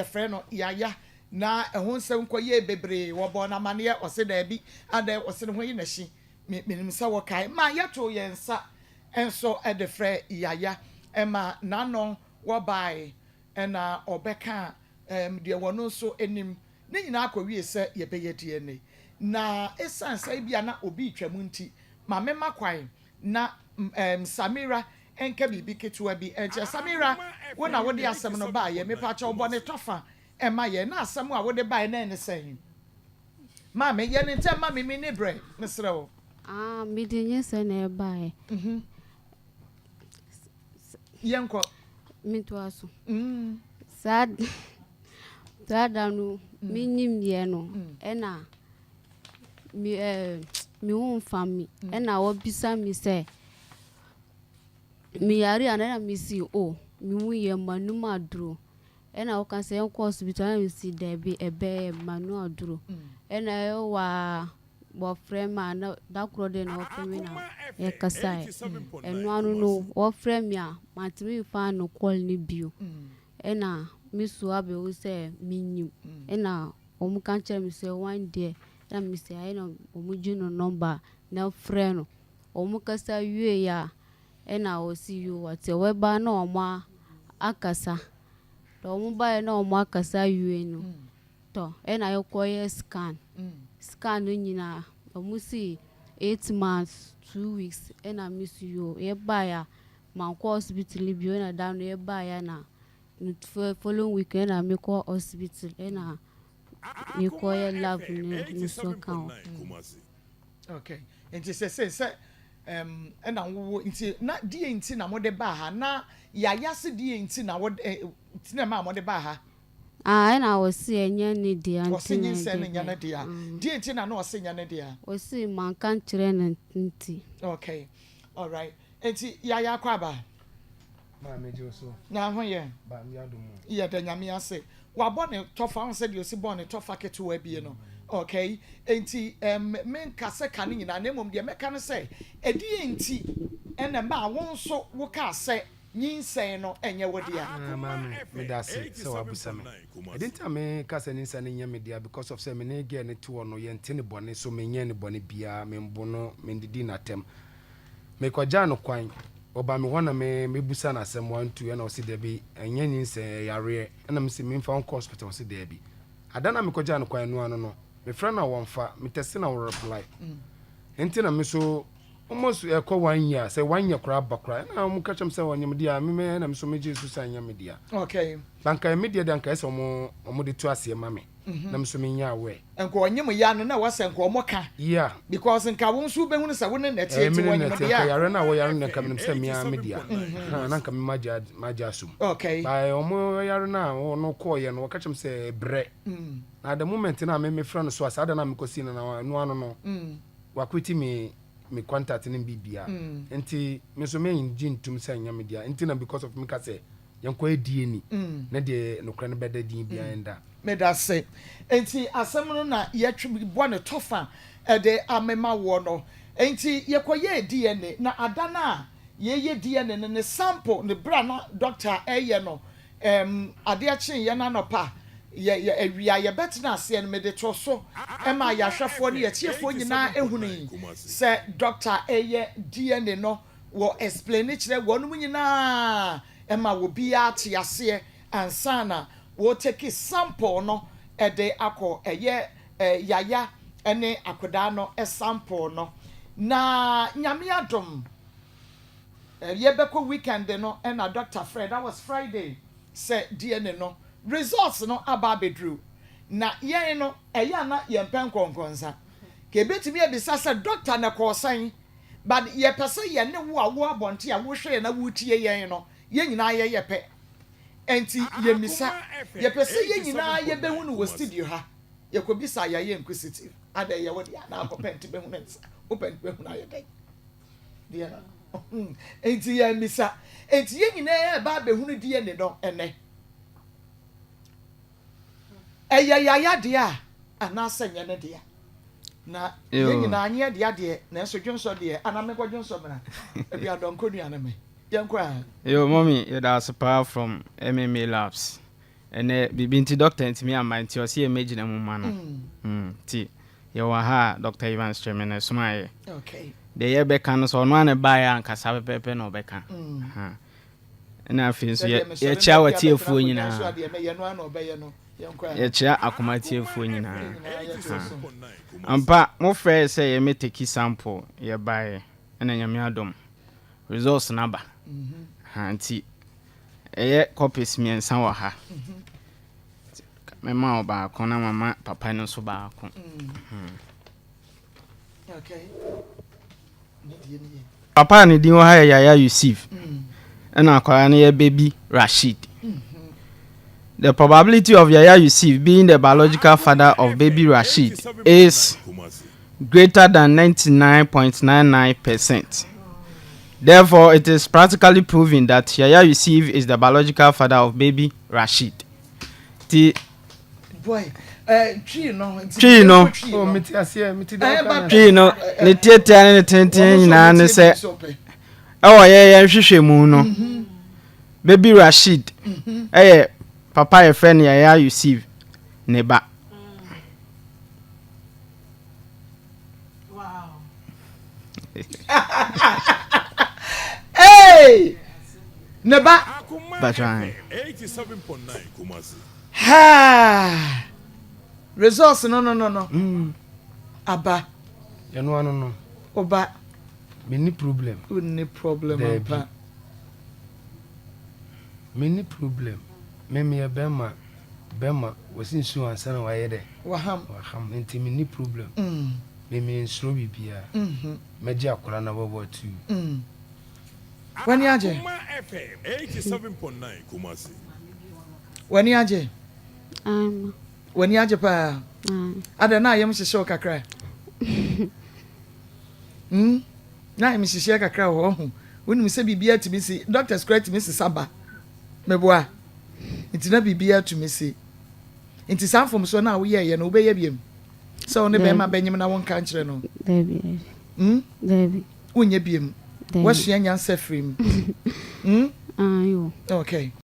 Yɛfrɛ no Yaya na ɛho nsɛm kɔyɛɛ bebree. Wɔbɔɔ no amaneɛ, ɔse daabi, adɛn, ɔse ne ho yi n'ahyi. Me, menim sɛ wɔkae ma yɛtoo yɛn nsa nso de frɛɛ Yaya ma n'ano wɔbae na ɔbɛkaa ɛɛm deɛ wɔno nso nim. Ne nyinaa kɔwie sɛ yɛbɛyɛ DNA. Na esiane sɛ ebia na obi retwam nti, ma memma kwan na ɛɛm Samira nka biribi ketewa bi nkyerɛ. Samira, wo na wode asɛm no baeɛ. Mepakyɛw bɔ ne tɔfa ma yɛn. Na asɛm a wode baeɛ no ɛne sɛn? Maame, yɛ no ntɛm ma me, menni berɛ, mesrɛ wo. Ah, mede nyinsɛn na ɛbaeɛ. Mhm. Yɛnkɔ. Mentoa so. Saa saa da no, menyimyɛ no, ɛna me ɛɛ me ho mfa me, ɛna wɔbisa me sɛ meyare ana, ɛna mesi o, me ho yɛ, manom aduro. Ɛna wɔka sɛ yɛnkɔ hospital, ɛna mesi daabi, ɛbɛyɛ, manom aduro. Ɛna ɛwɔ a wɔfrɛ me a, na da korɔ deɛ na wɔfrɛ me na yɛkasaeɛ. Ɛno ano no, wɔfrɛ me a, mantumi mfa no call no bio. Ɛna me so abɛhu sɛ menyim. Ɛna wɔn ka kyerɛ me sɛ wan deɛ, ɛna mesi ayɛ na wɔn gye no number na frɛ no. Wɔn kasa wie a, ɛna wɔsi yo wate, wɔbɛba na wɔn akasa. Na wɔn baeɛ na wɔn akasa wie no, tɔ ɛna yɛkɔyɛ scan. Scan no nyinaa, wɔn si 8 months 2 weeks, ɛna mesi yo yɛbaeɛ a, mankɔ hospital bio. Ɛna da no yɛbaeɛ na following week ɛna mekɔ hospital, ɛna mekɔyɛ lab no nso ka ho. Okay, nti sɛ ɛna wowo nti na deɛ nti na mode baa ha na Yaya se deɛ nti na wode nti na maa mode baa ha? Ah, ɛna wɔsi ɛnyɛ ne dea. Wɔsi nti na nyinsɛn no ɛde nyɛ ne baeɛ. dea. Deɛ nti na ɔsi nyɛ ne dea? Wɔsi manka nkyerɛ no nti. Okay, alright, nti Yaya akɔ aba. Maame gye wo so. Na ho yɛ? Ba mi adom o. Yɛda Nyame ase. Wabɔ ne tɔfa ho sɛ deɛ osi bɔ ne tɔfa ketewa bie no. Okay, nti menka sɛ ka ne nyinaa, na mmom deɛ mɛka no sɛ ɛdeɛ nti ɛna ma wo nso wokaa sɛ nyinsɛn no ɛnyɛ wo dea? Ah, maame, meda ase sɛ wabusa me. Ɛde nti a meka sɛ ne nsa no nyɛ me dea, because of sɛ me ne girl ne te hɔ no, yɛnte ne bɔne so, menyɛ ne bɔne biara, membo no, mendidi n'atɛm. Mekɔgyaa no kwan, ɔba me hɔ na me mebusa no asɛm wantu, ɛna ɔse daabi, ɛnyɛ nyinsɛn, ɛyɛ yareɛ. Ɛna mese memfa wo nkɔ hospital, ɔse daabi. Ada na mekɔgyaa no kwan no ano no, mefrɛ no a wɔmfa, metɛse na wɔreply. Nti na me so almost ɛkɔ one year, sɛ one year koraa ba koraa, ɛna ɔmo ka kyerɛ me sɛ ɔnyɛ me dea, me ɛna me so megye so sɛ ɛnyɛ me dea. Banka ɛyɛ me deɛ de, anka ɛsɛ ɔmo de to aseɛ ma me na me so menya aware. Nka ɔnyem ya no na wɔsɛ nka ɔmo ka. Because nka wo nso wobɛhunu sɛ wo ne nɛteɛ ɛyɛ nti me ne wɔnyem nɛteɛ deɛ nka a. Yare no a wɔyare no, nka menim sɛ mea me dea. Ha, na nka me magya asom. Ba ɔmo yare no a ɔno kɔɔyɛ no, wɔka kyerɛ me sɛ brɛ. Na the moment na me mefrɛ no so a, saa da no a mekɔsii no na ɛno ano no, wakwiti me contact ne bibia. Nti me nso mengye ntum sɛ ɛnyɛ me dea. Nti na because of meka sɛ yɛnkɔyɛ DNA na deɛ nokorɛ no bɛda din biara nda. Meda se. Nti asɛm no na yɛtwe bɔ ne tɔfa ɛde amema woɔ no. Nti yɛkɔyɛɛ DNA, na ada no a yɛyɛ DNA no, ne sample ne berɛ a na doctor ɛyɛ no, adeɛ kyeeɛ no anɔpa, yɛ yɛ awia yɛbɛtena aseɛ no, mede to so ɛma yɛahwɛfoɔ ne yɛtiefoɔ nyinaa ehunu yi sɛ doctor ɛyɛ DNA no, wɔ explain kyerɛ wɔn nyinaa ɛma obiara te aseɛ ansa na wɔtake sample no ɛde akɔ ɛyɛ Yaya ɛne akwadaa no sample no. Na Nyame adom, yɛbɛkɔ weekend no ɛna doctor frɛ, that was Friday, sɛ DNA no results no aba abɛduru. Na yɛn no ɛyɛ ana yɛmpɛ nkɔnkɔnsa ka ebetumi ebisa sɛ doctor na kɔɔ sɛn, but yɛpɛ sɛ yɛne wo a wo abɔnte a wohwɛ yɛn na wotie yɛn no, yɛn nyinaa yɛyɛ pɛ, nti yɛmmisa. Yɛpɛ sɛ yɛn nyinaa yɛbɛhu no wɔ studio ha. Yɛkɔbisa, yɛayɛ inquisitive adɛ yɛwɔ deɛ anaa akɔpɛ nti bɛhu no nsa wopɛ nti bɛhu no ayɛ dɛn deɛ no. Nti yɛmmisa, nti yɛn nyinaa ɛba abɛhunu DNA no ɛnɛ, ɛyɛ Yaya deɛ a anaasɛ nyɛ ne deɛ, na yɛn nyinaa nyɛ deɛ adeɛ, nanso dwonsɔ deɛ anaa mekɔ dwonsɔ mmra ebi adɔnkɔ nua no me yɛnkɔ a. Yo, mommy, yɛda ase paa from MMA Labs. Ɛnɛ biribi nti doctor ntumi amma nti ɔse yɛ mɛgyina mu ma no. Mm, nti yɛwɔ ha a Doctor Evans Kyereme na ɛsomaa yɛ. Okay. Deɛ yɛbɛka no sɛ ɔno ara na ɛbaeɛ a ankasa pɛpɛɛpɛ na ɔbɛka. Ha. Ɛna afei nso yɛ yɛkyea w'atiefoɔ nyinaa. Yɛkyea akoma atiefoɔ nyinaa. Ha. Ampa mofrɛɛ sɛ yɛmmɛteki sample yɛbaeɛ ɛna Nyame adom results no aba. Ha nti Ɛyɛ copies mmiɛnsa wɔ ha. Mɛma wo baako na mama papa no nso baako. Papa a ne din wɔ ha yɛ Yaya Yusuf. Ɛna akwadaa no yɛ Baby Rashid. The probability of Yaya Yusuf being the biological father of Baby Rashid is greater than 99.99%. Therefore, it is practically proven that Yaya Yusuf is the biological father of baby Rashid. Ti Boy, eh, twi no, nti Twi no. twi Oh, no. mete aseɛ, mete deɛ Eh, woka but- no. twi no ne tiatia ne ne tenten nyinaa ne sɛ ɛwɔ yɛ yɛn nhwehwɛmu no baby Rashid ɛyɛ papa a yɛfrɛ no Yaya Yusuf ne ba. Hey! Ne ba. Batran. Ha! Results no no no no. Mm. Aba. Ɛno ano no. Oba. Menni problem. Wonni problem ampa. Menni problem. Me meyɛ bɛrima. Bɛrima wɔsi nsuo ansa na wayɛ dɛ. Waham. Waham nti menni problem. Mm. Me mensuro biribiara. Mm-hmm. Mɛgye akwadaa no abɔbɔ atuu. Mm. W'ani agye? W'ani agye? Ae ma. W'ani agye paa? Ae. Adɛn na ayam hyehye wo kakra? Hmm? Na ayam hyehyeɛ kakra wɔ hɔ ho. Wonim sɛ biribiara tumi si, doctors koraa tumi sesa ba. Meboa? Nti na biribiara tumi si. Nti saa mfomsoɔ no a woyɛeɛ no, wobɛyɛ biom? Sɛ wo ne bɛrima bɛnyem na wonka nkyerɛ no? Dabi, dabi. Hmm? Dabi. Wonyɛ biom? Dabi. Woasua nyansa firi mu? Hmm? Ae o. Okay.